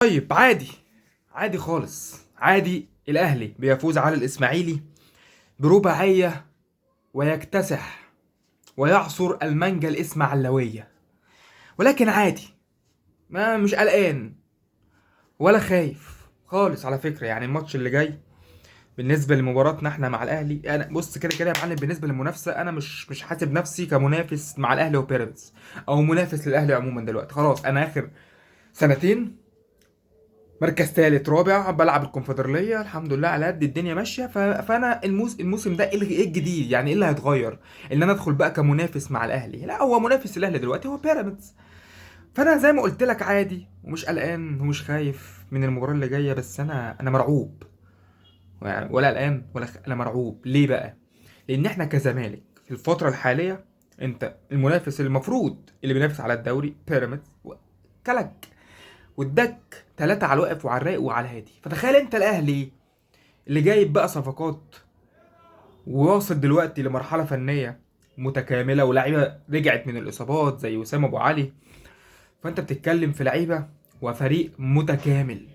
طيب عادي، عادي خالص، عادي. الاهلي بيفوز على الاسماعيلي برباعيه ويكتسح ويعصر المانجا الاسماعيلاويه، ولكن عادي، ما مش قلقان ولا خايف خالص على فكرة. يعني الماتش اللي جاي بالنسبة لمباراتنا احنا مع الاهلي، انا بص كده كده يا معلم، بالنسبة للمنافسة انا مش حاسب نفسي كمنافس مع الاهلي وبيراميدز او منافس للاهلي عموما دلوقتي. خلاص انا اخر سنتين مركز ثالث رابع بلعب الكونفدراليه، الحمد لله على قد الدنيا ماشية. فانا الموسم ده ايه الجديد؟ يعني ايه اللي هيتغير ان انا ادخل بقى كمنافس مع الاهلي؟ لا، هو منافس الاهلي دلوقتي هو بيراميدز. فانا زي ما قلت لك عادي ومش قلقان ومش خايف من المباراة اللي جاية، بس انا مرعوب، يعني ولا قلقان ولا انا مرعوب. ليه بقى؟ لان احنا كزمالك في الفترة الحالية، انت المنافس المفروض اللي بينافس على الدوري بيراميدز كلك واداك 3 على الواقف وعلى الرايق وعلى الهادي. فتخيل انت الاهلي اللي جايب بقى صفقات وواصل دلوقتي لمرحلة فنية متكاملة ولاعيبه رجعت من الاصابات زي وسام ابو علي، فانت بتتكلم في لعيبة وفريق متكامل.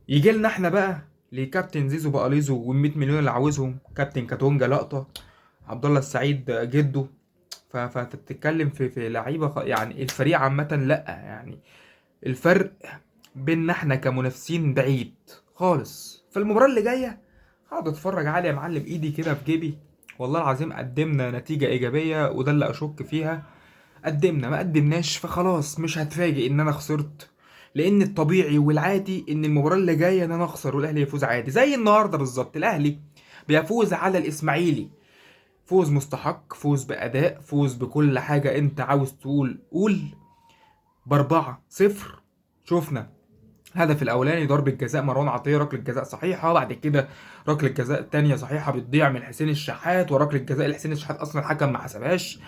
يجي لنا احنا بقى لكابتن زيزو بقاليزو وال 100 مليون اللي عاوزهم، كابتن كاتونجا لقطة، عبد الله السعيد جده. فانت بتتكلم في لعيبة، يعني الفريق عامة، لا يعني الفرق بيننا احنا كمنافسين بعيد خالص. فالمباراه اللي جاية هقعد اتفرج علي يا معلم، ايدي كده في جيبي، والله العظيم قدمنا نتيجة ايجابية وده اللي اشك فيها، قدمنا ما قدمناش فخلاص مش هتفاجئ ان انا خسرت، لان الطبيعي والعادي ان المباراة اللي جاية ان انا اخسر والاهلي يفوز عادي زي النهارده بالظبط. الاهلي بيفوز على الاسماعيلي، فوز مستحق، فوز باداء، فوز بكل حاجة انت عاوز تقول قول، ب4-0. شفنا الهدف الاولاني ضربه جزاء مروان عطية، ركلة جزاء صحيحه، بعد كده ركلة جزاء تانية صحيحه بتضيع من حسين الشحات، وركله جزاء لحسين الشحات اصلا الحكم ما حسبهاش،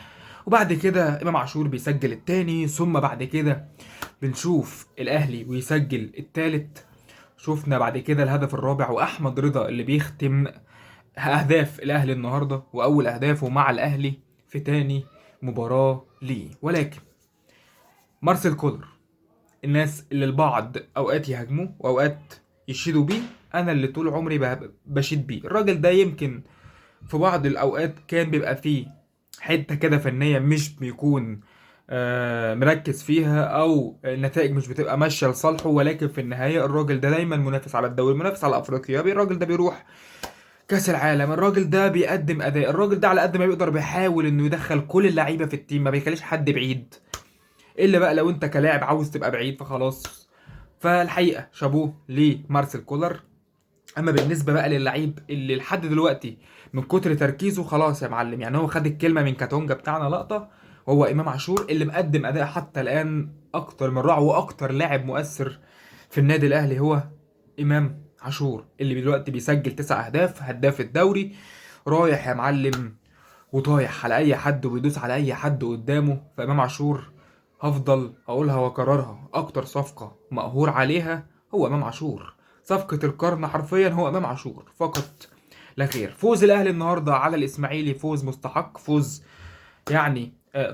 وبعد كده امام عاشور بيسجل التاني، ثم بعد كده بنشوف الاهلي ويسجل التالت. شفنا بعد كده الهدف الرابع واحمد رضا اللي بيختم اهداف الاهلي النهارده واول اهدافه مع الاهلي في تاني مباراة ليه. ولكن مارسيل كولر، الناس اللي البعض اوقات يهاجموه واوقات يشيدوا بيه، انا اللي طول عمري بشيد بيه. الراجل ده يمكن في بعض الاوقات كان بيبقى فيه حتة كده فنية مش بيكون مركز فيها، او النتائج مش بتبقى ماشية لصالحه، ولكن في النهاية الراجل ده دايما منافس على الدوري، منافس على افريقيا، الراجل ده بيروح كاس العالم، الراجل ده بيقدم اداء، الراجل ده على قد ما بيقدر بيحاول انه يدخل كل اللعيبة في التيم، ما بيخليش حد بعيد، الا بقى لو انت كلاعب عاوز تبقى بعيد فخلاص. فالحقيقة شابوه لمارسيل كولر. اما بالنسبة بقى للعيب اللي لحد دلوقتي من كتر تركيزه خلاص يا معلم، يعني هو خد الكلمة من كاتونجا بتاعنا لقطة، وهو امام عاشور اللي مقدم اداء حتى الان اكتر من رائع، واكتر لاعب مؤثر في النادي الاهلي هو امام عاشور، اللي دلوقتي بيسجل 9 اهداف، هداف الدوري، رايح يا معلم وطايح على اي حد وبيدوس على اي حد قدامه. فامام عاشور هفضل اقولها واكررها، اكتر صفقة مقهور عليها هو امام عاشور، صفقة القرن حرفيا هو امام عاشور فقط لا غير. فوز الاهلي النهارده على الاسماعيلي فوز مستحق، فوز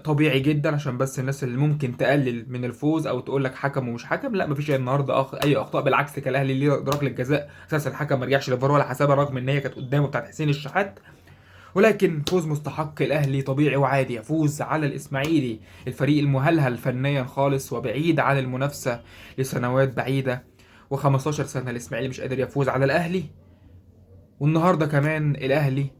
طبيعي جدا، عشان بس الناس اللي ممكن تقلل من الفوز او تقول لك حكم ومش حكم، لا مفيش النهارده اي اخطاء، بالعكس كان الاهلي ليه ركلة جزاء اساسا الحكم ما رجعش للفار ولا حسبها رغم ان هي كانت قدامه بتاعت حسين الشحات، ولكن فوز مستحق. الاهلي طبيعي وعادي يفوز على الاسماعيلي، الفريق المهلهل فنيا خالص وبعيد عن المنافسة لسنوات بعيدة، و15 سنة الاسماعيلي مش قادر يفوز على الاهلي، والنهارده كمان الاهلي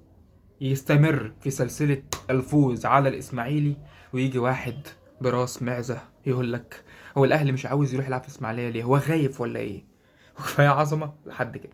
يستمر في سلسلة الفوز على الاسماعيلي، ويجي واحد براس معزة يقول لك هو الاهلي مش عاوز يروح يلعب في الاسماعيلية ليه؟ هو خايف ولا ايه؟ وكفاية عظمه لحد كده.